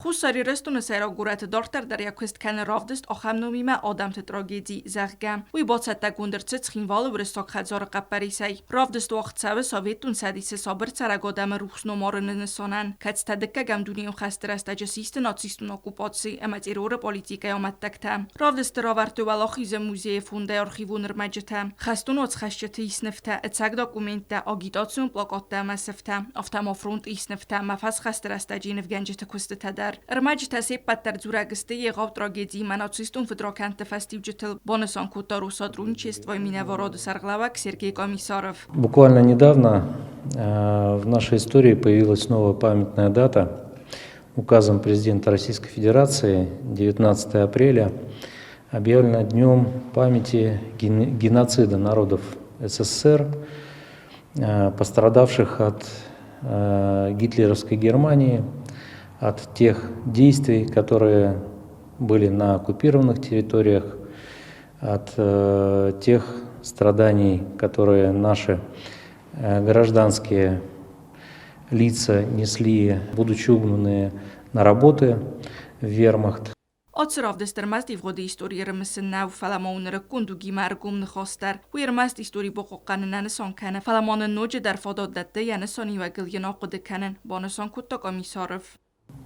Хуссар Ирыстоны сӕйраг горӕты дарддӕр дӕр йӕ куыст кӕны равдыст ахӕм номимӕ «Адӕмты трагеди», зӕгъгӕ. Уый бацӕттӕгонд ӕрцыд Цхинвалы Уырыссаг хӕдзары хъӕппӕрисӕй. Равдыст уагъд цӕуы Советон Цӕдисы сабыр цӕрӕг адӕмы рухс ном арыны нысанӕн, кӕцытӕ дыккӕгӕм дунейон хӕсты рӕстӕджы систы нацистон оккупаци ӕмӕ терроры политикӕйы амӕттӕгтӕ. Равдысты равӕрдтой Уӕлахизы музейы фондӕй архивон ӕрмӕджытӕ, хӕстон уацхӕсджыты иснывтӕ, ӕцӕг документтӕ, агитацион плакаттӕ ӕмӕ сыфтӕ, афтӕ ма фронты иснывтӕ ӕмӕ фӕсхӕсты рӕстӕджы нывгӕнджыты куыстытӕ дӕр. Ӕрмӕджытӕ се ппӕт дӕр дзурӕг сты егъау трагедиимӕ нацистон фыдракӕндты фӕстиуджытыл, банысан кодта Россотрудничествойы минӕварады сӕргълӕууӕг Сергей Комиссаров. Буквально недавно в нашей истории появилась новая памятная дата. Указом президента Российской Федерации 19 апреля объявлено Днем памяти геноцида народов СССР, пострадавших от гитлеровской Германии, от тех действий, которые были на оккупированных территориях, от тех страданий, которые наши гражданские лица несли, будучи угнанные на работы в вермахт. Ацы равдыст ӕрмӕст ивгъуыды истори ӕрымысын нӕу, фӕлӕ ма у нырыккон дугимӕ ӕргом ныхас дӕр. Уый ӕрмӕст истори бахъахъхъӕнын нысан кӕны, фӕлӕ ма нын ноджыдӕр фадат дӕтты йӕ нысаниуӕгыл йын ахъуыды кӕнын, банысан кодта Комиссаров.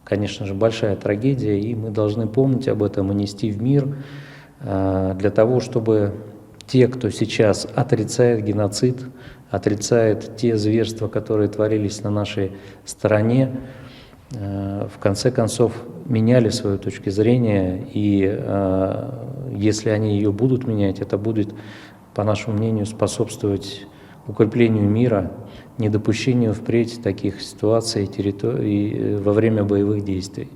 Конечно же, большая трагедия, и мы должны помнить об этом и нести в мир для того, чтобы те, кто сейчас отрицает геноцид, отрицает те зверства, которые творились на нашей стороне, в конце концов меняли свою точку зрения, и если они ее будут менять, это будет, по нашему мнению, способствовать укреплению мира, недопущению впредь таких ситуаций во время боевых действий.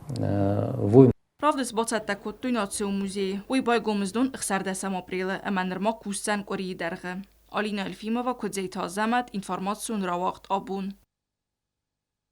Войн Равдыст бацӕттӕ кодтой Национ музейы. Уый байгом знон 16 апрелы ӕмӕ нырма кусдзӕн къуырийы дӕргъы. Алина Эльфимова, Куыдзейты Азӕмӕт, информацион рауагъд «Абон».